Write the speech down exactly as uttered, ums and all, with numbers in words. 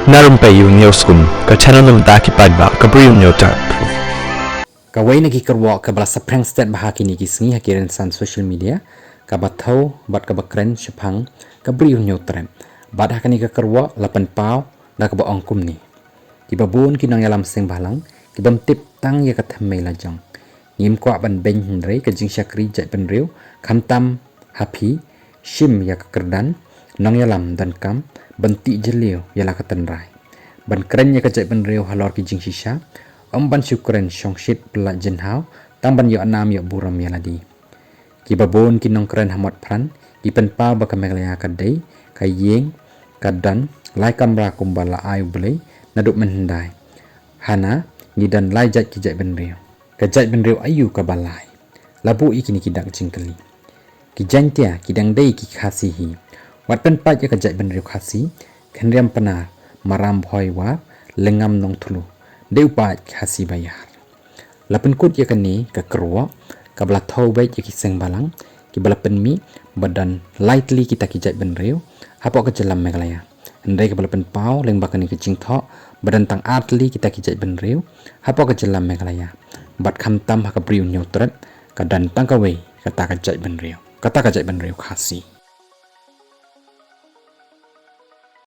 Na Rympei U Hynñiewskum, ka channel na ka bynta ki paidbah ka Bri U Hynñiewtrep. Kawei na ki kyrwoh kaba la saphriang stet bha ha kine ki sngi ha ki rynsan social media, kaba thew bad kaba kren shaphang ka Bri U Hynñiewtrep. Bad ha kane ka kyrwoh la pynpaw da kaba ong kumne: Kiba bun ki nongïalam seng bhalang ki bym tip tang ïa ka thymmei lajong. Ngim kwah ban beiñ hynrei ka jingshakri jaitbynriew, khamtam ha phi, shim ïa ka kyrdan nongïalam donkam ban tih jylliew ïa la ka tynrai. Ban kren ïa ka jaitbynriew halor ki jingshisha, ym ban shu kren shongshit pyllait jynhaw, tang ban ïoh nam ïoh burom ïa lade. Kiba bun ki nongkren ha Motphran ki pynpaw ba ka Meghalaya ka dei ka ïing ka don lai kamra kumba la ai U Blei naduh mynhyndai. Hana ngi don lai jait ki jaitbynriew. Ka jaitbynriew aïu kaba lai? La buh ïa kine ki dak jingkylli. Ki Jaiñtia ki dang dei ki Khasi hi. Wat pynpait ïa ka jaitbynriew Khasi, Khynriam Pnar, Maram Bhoi War, Lyngngam Nongthliew, dei u paid Khasi ba ïar. La pynkut ïa kane ka kyrwoh kaba la thew beit ïa ki seng bhalang kiba la pynmih ba don lai tylli kita ki jaitbynriew hapoh ka jylla Meghalaya. Hynrei kaba la pynpaw lyngba kane ka jingthoh ba don tang ar tylli kita ki jaitbynriew hapoh ka jylla Meghalaya. Bad khamtam ha ka Bri U Hynñiewtrep ka don tang kawei kata ka jaitbynriew, kata ka jaitbynriew Khasi.